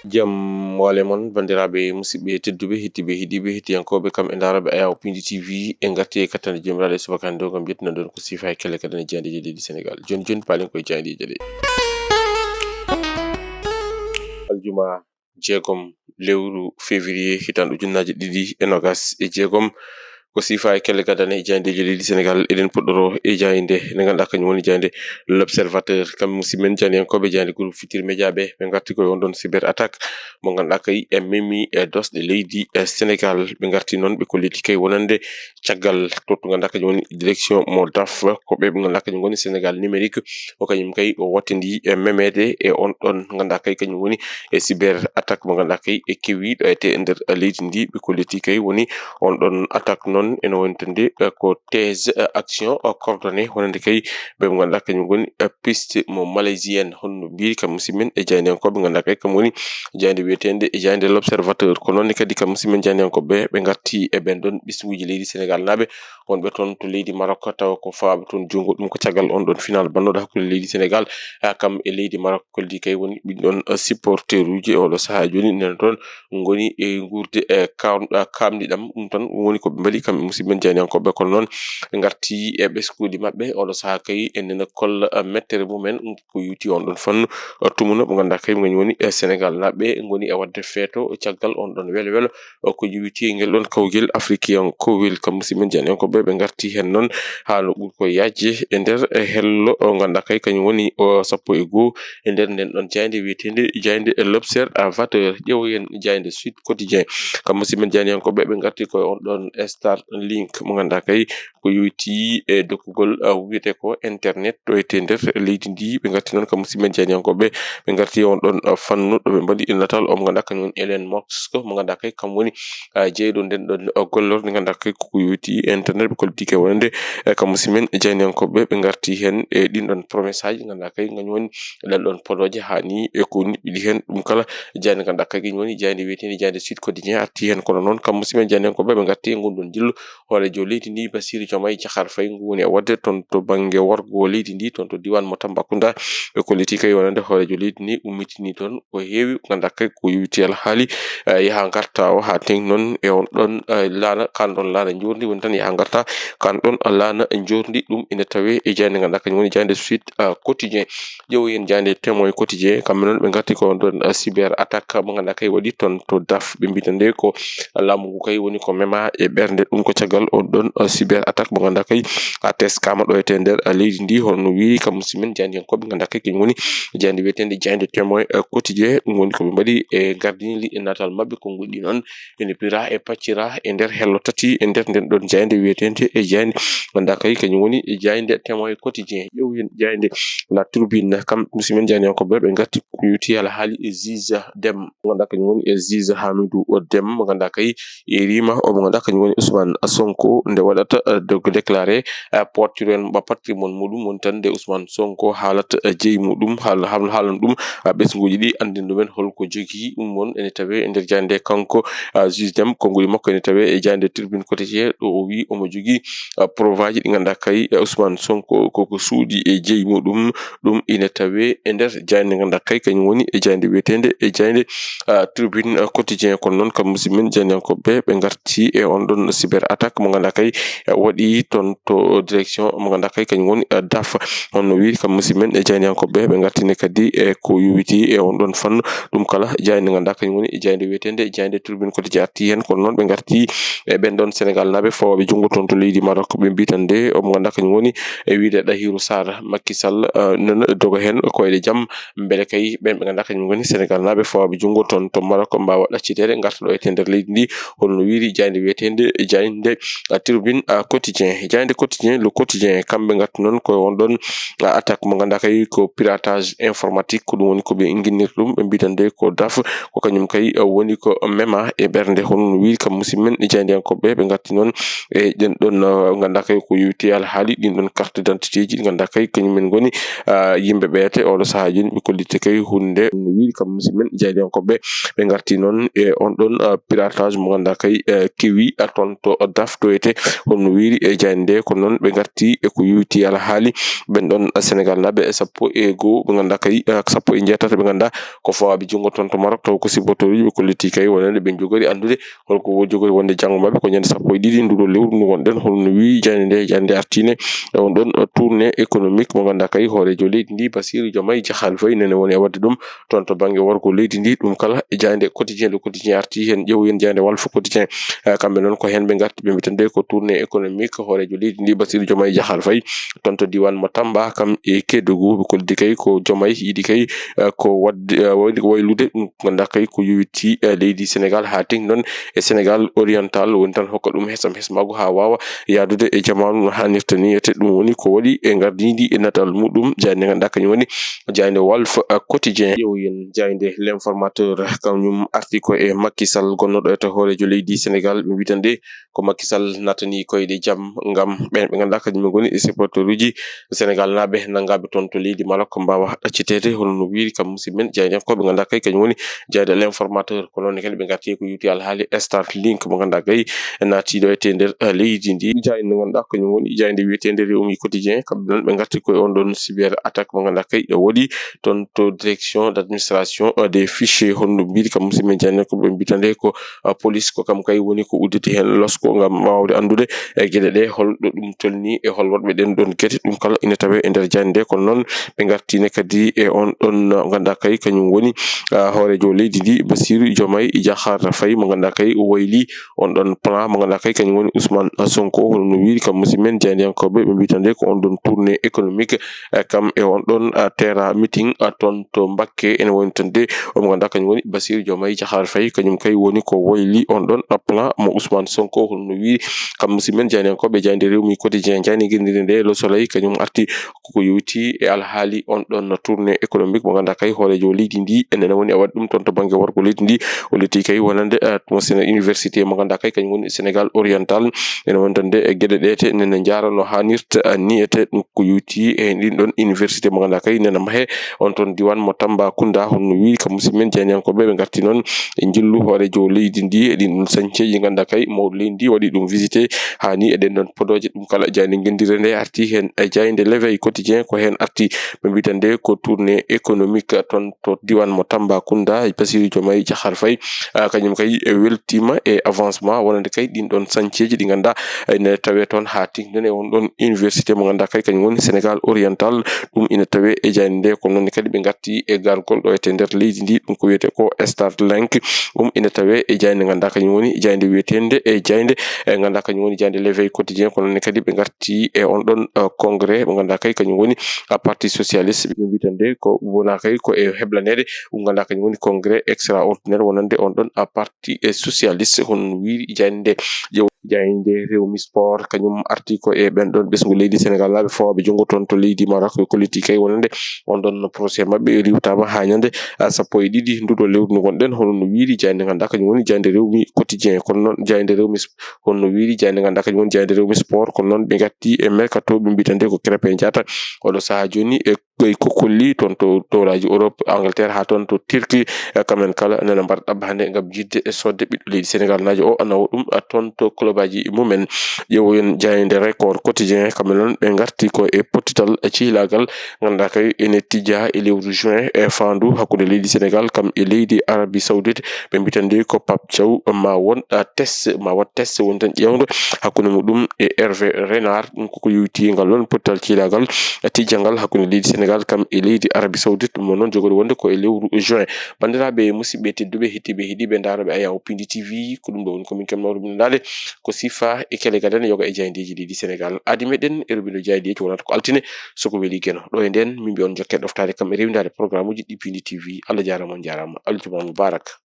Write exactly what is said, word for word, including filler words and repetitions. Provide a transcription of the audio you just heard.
Jam wale mon, banndiraaɓe musidɓe tedduɓe, hettiiɓe, heɗiiɓe, hettiyankooɓe, kam e ndaarooɓe Ayaawo Pindi T V, en ngarti e kattande joomiraaɗo e subaka hannde o, ngam yettinande on ko siifa e kelle kaɗane jaandeeji leydi Senegaal. Jooni jooni, paalen koye jaandeeji ɗe. Aljuma jeegom lewru février, hitaande ujunnaaje ɗiɗi e nogas e jeegom. Ko siifa e kelle gadane e jayndeeji leydi Senegaal, eɗen puɗɗoro e jaynde nde ngannduɗaa kañum woni jaynde L'Observateur. Kamɓe musidɓe men jayndiyankooɓe jaynde groupe Futurs Médias ɓe, ɓe ngarti koye on ɗon cyber attaque mo ngannduɗaa kay e memi e doosɗe leydi e Senegaal. Ɓe ngarti noon ɓe kolliti kay wonande caggal to, to ngannduɗaa kañum woni direction mo daf, ko ɓe ɓe ngannduɗaa kañum ngoni Senegaal numérique. O kañum kay o wattindi e memeede e on ɗon ngannduɗaa kay kañum woni e cyber attaque mo ngannduɗaa kay e kewi ɗo e te e nder leydi ndi. Ɓe kolliti kay woni on ɗon attaque noon ene wonitande, eh, ko thèse, eh, action, eh, coordonnée, wonande kay ɓe ngannduɗaa kañum ngoni, eh, piste mo malaisienne, honno mbiri kam musidɓe men e jayndiyankooɓe ngannduɗaa kay kam woni jaynde wiyeteende e jaynde L'Observateur. Ko noon ne kadi kam musidɓe men jayndiyankooɓe ɓe ngarti e ɓen ɗon ɓesnguuji leydi Senegaal naaɓe wonɓe toon to leydi Maroc, tawa ko fawaaɓe toon junngo. Ɗum ko caggal on ɗon final bannooɗo hakkunde leydi Senegaal, haa kam e leydi Maroc. Kolliti kay woni ɓin ɗon, eh, supporteruuji e oɗo sahaa jooni nena toon ngoni e nguurde e kawn-, eh, kaamɗi ɗam. Ɗum tan woni ko ɓe mbaɗi kamɓe musidɓe men jayndiyankooɓe, kono noon ɓe ngarti e ɓesnguuji maɓɓe oɗo sahaa kay e nena kolla, eh, mettere mumen. Ɗum ko yuti on ɗon fannu, eh, tumuno mo ngannduɗaa kay kañum woni e Senegaal naaɓe ngoni e waɗde feeto caggal on ɗon welo welo, o ko yowiti ngel ɗon kawgel afrikiyankowel. Kam musidɓe men jayndiyankooɓe ɓe ngarti heen noon haa no ɓuri ko yaajde e nder, eh, hello o ngannduɗaa kay kañum woni o sappo e goo e nder nden ɗon jaynde wiyeteende jaynde L'Observateur. Ƴeewoyen jaynde Sud Quotidien. Kam musidɓe men jayndiyankooɓe ɓe ngarti koye on ɗon Starlink mo ngannduɗaa kay ko yowiti e dokkugol, uh, wiyetee ko internet ɗo e te nder leydi ndi. Ɓe ngarti noon kam musidɓe men jayndiyankooɓe, ɓe ngarti on ɗon, uh, fannu ɗo ɓe mbaɗi natal o mo ngannduɗaa kañum woni Elon Musk mo ngannduɗaa kay kam woni, uh, jeyɗo nden ɗon, uh, gollorɗe ngannduɗaa kay ko yowiti e internet. Ɓe kolliti kay wonande, eh, kam musidɓe men jayndiyankooɓe ɓe ngarti heen e ɗin ɗon promesse aji ngannduɗaa kay kañum woni ɗen ɗon podooje haa ni e ko niɓɓiɗi heen. Ɗum kala jaynde ngannduɗaa kay kañum woni jaynde wiyeteende jaynde Sud Quotidien arti heen. Kono noon kam musidɓe men jayndiyankooɓe ɓe ngarti e ngun ɗon jillu hooreejo leydi ndi, Bassirou Diomaye Diakhar Faye, ngu woni e waɗde toon to bannge worgo leydi ndi, toon to diiwaan mo Tambacounda. Ɓe kolliti kay wonande hooreejo leydi ndi ummitini toon ko heewi, ngannduɗaa kay ko yowiti alhaali, eh, yaha ngarta o, haa teng noon e on ɗon, eh, laana, kaan ɗon laana njoorndi, woni tan yaha ngarta kaan ɗon laana njoorndi. Ɗum ina tawee e jaynde ngannduɗaa kañum woni jaynde Sud, eh, Quotidien. Ƴeewoyen jaynde Témoin Quotidien, kamɓe noon ɓe ngarti ko on ɗon, eh, cyber attaque mo ngannduɗaa kay waɗi toon to daf. Ɓe mbiyata nde ko laamu ngu kay woni ko mema e ɓernde. Ɗum ko caggal on ɗon, eh, cyber attaque mo ngannduɗaa kay a teskama ɗo e te nder, eh, leydi ndi, hono no wiiri kam musidɓe men jayndiyankooɓe ngannduɗaa kay kañum woni jaynde wiyeteende jaynde Témoin, eh, Quotidien. Ɗum woni ko ɓe mbaɗi e gardini liɗɗi natal maɓɓe, konnguɗi noon ene pira e paccira e nder hello tati e nder nden ɗon jaynde wiyeteende e jaynde ngannduɗaa kay kañum woni e jaynde Témoin Quotidien. Ƴeewoyen jaynde La Tribune, kam musidɓe men jayndiyankooɓe ɓe ngarti ko yowiti alhaali e juge Dème mo ngannduɗaa kañum woni e juge Hamidou Dème mo ngannduɗaa kay e rima o mo ngannduɗaa kañum woni Ousmane Sonko nde waɗata, eh, de-, déclaré, eh, portiren mba patrimoine muɗum, woni tan nde Ousmane Sonko haalata, eh, jeyi muɗum, haal-, haal-, haalan ɗum, eh, ɓesnguuji ɗi, anndin ɗumen holko jogii. Ɗum won ene tawee e nder jaynde kanko, eh, juge Dème, konnguɗi makko ene tawee e jaynde Tribune Quotidien, ɗo o wi omo jogii, eh, preuve aji ɗi ngannduɗaa kay, eh, Ousmane Sonko koko suuɗi e jeyi muɗum. Ɗum ina tawee e nder jaynde ngannduɗaa kay kañum woni e jaynde wiyeteende e jaynde, ah, Tribune, ah, Quotidien. Kono noon kam musidɓe men jayndiyankooɓe ɓe ngarti e on ɗon cyber attaque mo ngannduɗaa kay, eh, waɗi toon to direction mo ngannduɗaa kay kañum woni, eh, daf. Hono wiiri kam musidɓe men e jayndiyankooɓe ɓe ngartini kadi e ko yowiti e on ɗon fannu. Ɗum kala jaynde ngannduɗaa kañum woni e jaynde wiyeteende jaynde Tribune Quotidien arti heen. Kono noon ɓe ngarti e ɓen ɗon Senegaal naaɓe fawaaɓe junngo toon to leydi Maroc, ɓe mbiyi tan nde omo ngannduɗaa kañum woni e wiyde Ɗahiru Sarr, Macky Sall, eh, nana doga heen koyɗe jam, mbele kay ɓen ɓe ngannduɗaa kañum ngoni Senegaal naaɓe fawaaɓe junngo toon to Maroc mbaawa ɗaccideede, ngarta ɗo e te nder leydi ndi, hono no wiiri jaynde wiyeteende jaynde, eh, Tribune, eh, Quotidien. Jaynde Quotidien, Le Quotidien, kamɓe ngarti noon ko won ɗon, eh, attaque mo ngannduɗaa kay ko piratage informatique, ko ɗum woni ko ɓe innginirta ɗum, ɓe mbiyi tan nde ko daf, ko kañum kay, eh, woni ko mema e ɓernde, hono no wiiri kam musidɓe men e jayndiyankooɓe, ɓe ngarti noon e ɗen ɗon, eh, ngannduɗaa kay ko yowiti alhaali ɗin ɗon carte d'identité ji, ngannduɗaa kay kañum en ngoni, eh, yimɓe ɓeete oɗo sahaa jooni ɓe kolliti kay hunde no wiiri kam musidɓe men jaydiyankoɓe. Ɓe ngarti noon e on ɗon, ah, piratage mo ngannduɗaa kay, eh, kewi, ah, toon to daftoyte, hono wiiri e jayde nde. Ko noon ɓe ngarti e ko yowiti alhaali ɓen ɗon, ah, Senegal naaɓe e sappo e goo ɓe ngannduɗaa kay, ah, sappo e jeetato ɓe ngannduɗaa ko fawaaɓe junngo toon to Maroc, taw ko supporteruuji ɓe kolliti kay wonande ɓe njogori anndude holko wo jogori wonde janngo maɓɓe ko ñande sappo e ɗiɗi nduɗo lewru ndu ngonɗen. Hono no wiiri jayde nde, jayde nde artine e on ɗon, ah, tournée économique mo ngannduɗaa kay hooreejo leydi ndi Bassirou Diomaye Diakhar Faye nene woni e waɗde ɗum toon to bannge worgo leydi ndi. Ɗum kala e jaaynde Quotidien, Le Quotidien arti heen, ƴeewoyen jaaynde Walf Quotidien. Eh, kamɓe noon ko heen ɓe ngarti, ɓe mbiyata nde ko tournée économique hooreejo leydi ndi Bassirou Diomaye Diakhar Faye toon to diiwaan mo Tamba, kam e Kédougou. Ɓe kolliti kay ko Diomaye yiɗi kay, eh, ko waɗde, eh, waylude ɗum ngannduɗaa kay ko yowiti, eh, leydi Senegal haa teng noon e Senegal oriental woni tan hokka ɗum hesam hesmaagu haa waawa yahdude e jamaanu no haanirta ni. Ete ɗum woni ko waɗi e ngardiindi e natal muɗum jaaynde ngannduɗaa kañum woni jaaynde Walf, eh, Quotidien. Ƴeewoyen jaaynde L'Informateur, kañum arti ko e Macky Sall gonnooɗo e to hooreejo leydi Senegal, ɓe mbiyata nde ko Macky Sall naatani koyɗe jam ngam ɓen ɓe ngannduɗaa kañum ngoni e supporteruuji Senegal naaɓe nanngaaɓe toon to leydi Maroc mbaawa ɗacciteede. Hono no wiiri kam musidɓe men jaayndiyankooɓe ngannduɗaa kay kañum woni jaaynde L'Informateur. Ko noon ne kadi ɓe ngarti ko yowiti alhaali Starlink mo ngannduɗaa kay naatiiɗo e te nder, eh, leydi ndi. Jaaynde ngannduɗaa kañum woni jaaynde wiyeteende Rewmi Quotidien, kamɓe noon ɓe ngarti koye on ɗon cyber attaque mo ngannduɗaa kay waɗi toon to direction d'administration, eh, des fichiers. Hono no mbiiri kam musidɓe men jaayndiyankooɓe ɓe mbiyata nde ko, eh, police ko kam kay woni ko udditi heen losko ngam waawde anndude e geɗe ɗe holɗo ɗum tolni e hol waɗɓe ɗen ɗon geɗe. Ɗum kala ina tawee e nder jaaynde nde. Kono noon ɓe ngartiino kadi e on ɗon, uh, ngannduɗaa kay kañum woni, uh, hooreejo leydi ndi Bassirou Diomaye Diakhar Faye mo ngannduɗaa kay wayli on ɗon plan mo ngannduɗaa kay kañum woni Ousmane Sonko. Hono no wiiri kam musidɓe men jaayndiyankooɓe ɓe mbiyata nde ko on ɗon tournée économique, eh, kam e on ɗon, uh, terrain meeting, uh, toon to Mbacké ene woni tan de. Omo ngannduɗaa kañum woni Bassirou Diomaye Diakhar Faye, kañum kay woni ko woyli on ɗon plan mo Ousmane Sonko. Hono no wiiri kam musidɓe men jaayndiyankooɓe jaaynde Rewmi Quotidien, jaaynde ngenndiire nde Le Soleil, kañum arti koko yowiti e alhaali on ɗon tournée économique mo ngannduɗaa kay hooreejo leydi ndi ene woni e waɗde ɗum toon to bannge worgo leydi ndi. O lutti kay wonande, eh, mo sena université mo ngannduɗaa kay kañum woni Sénégal oriental. Ene woni tan de e geɗe ɗe te nene njaara no haanirta, eh, ni ete ɗum ko yowiti e ɗin ɗon université mo ngannduɗaa kay nene mahe on toon diiwaan mo Tambacounda. Hono no wiiri kam musidɓe men jaayndiyankooɓe ɓe ngarti noon e njillu hooreejo leydi ndi e ɗin ɗon sañceeji ngannduɗaa kay mawɗo leydi ndi waɗi ɗum visité haa ni e ɗen ɗon podooje. Ɗum kala jaaynde ngenndiire nde arti heen e jaaynde L'Éveil Quotidien ko heen arti ɓe mbiyata nde ko tournée économique toon to diiwaan mo Tambacounda. Bassirou Diomaye Diakhar Faye, ah, kañum kay e weltiima e avancement wonande kay ɗin ɗon sañceeji ɗi ngannduɗaa ene tawee toon haa tengti e on ɗon université mo ngannduɗaa kay kañum woni Sénégal oriental. Ɗum ina tawee e jaaynde nde. Kono noon kadi ɓe ngarti e gargol ɗo e te nder leydi ndi, ɗum ko wiyetee ko Starlink. Ɗum ina tawee e jaaynde ngannduɗaa kañum woni jaaynde wiyeteende e jaaynde, e ngannduɗaa kañum woni jaaynde L'Éveil Quotidien. Kono noon kadi ɓe ngarti e on ɗon, uh, congrès mo ngannduɗaa kay kañum woni, uh, Parti Socialiste. Ɓe mbiyata nde ko wona kay ko e heblaneede ɗum ngannduɗaa kañum woni congrès extraordinaire wonande on ɗon, uh, Parti, eh, Socialiste. Hono no wiiri jaaynde nde. Ƴeew-, jaaynde Rewmi Sport kañum arti ko e ɓen ɗon ɓesngu leydi Senegal naaɓe fawaaɓe junngo toon to leydi Maroc, ɓe kolliti kay wonande on ɗon procès maɓɓe riiwtaama haa ñande, ah, sappo e ɗiɗi nduɗo lewru ndu ngonɗen. Hono no wiiri jaaynde ngannduɗaa kañum woni jaaynde Rewmi Quotidien. Kono noon jaaynde Rewmi Sp-, hono no wiiri jaaynde ngannduɗaa kañum woni jaaynde Rewmi Sport. Kono noon ɓe ngatti e mercato ɓe mbiyata nde ko Krépin Diatta. Oɗo sahaa jooni e Ɓay ko kolli toon to dowlaaji Europe, Angleterre haa toon to Turquie, eh, kamɓe kala nana mbaɗa ɗaɓɓaande ngam yiɗde e soodde ɓiɗɗo leydi Senegal naajo o, nawa ɗum, eh, toon to clubaaji mumen. Ƴeewoyen jaaynde Record Quotidien, kamɓe noon ɓe ngarti ko e pottital, eh, cihlaagal, ngannduɗaa kay ene tijjaa e lewru juin, e faandu hakkunde leydi Senegal kam e leydi Arabie Saoudite. Ɓe mbiyata nde ko Pape Thiaw ma won, eh, test, ma waɗ test woni tan ƴeewndo hakkunde muɗum e Hervé Renard. Ɗum koko yowiti ngal ɗon pottal cihlaagal tijjangal hakkunde leydi Senegal kam e leydi Arabie Saoudite, ɗum noon jogori wonde ko e lewru juin. Banndiraaɓe musidɓe tedduɓe, heɗtiiɓe, heɗiiɓe, ndaarooɓe Ayaw Pindi T V, ko ɗum ɗo woni ko min kam nawru min daande ko sifa e kele gadane yoga e jaayndeeji leydi Senegal. Aadi meɗen e robindo jaayndeeji wonata ko altine, so ko weli Geno. Ɗo e nden, min mbiya on jokke ɗoftaade kam e rewindaade programuuji ɗi Pindi T V. Allah jaaraama, on jaaraama. Aljuma mubarak.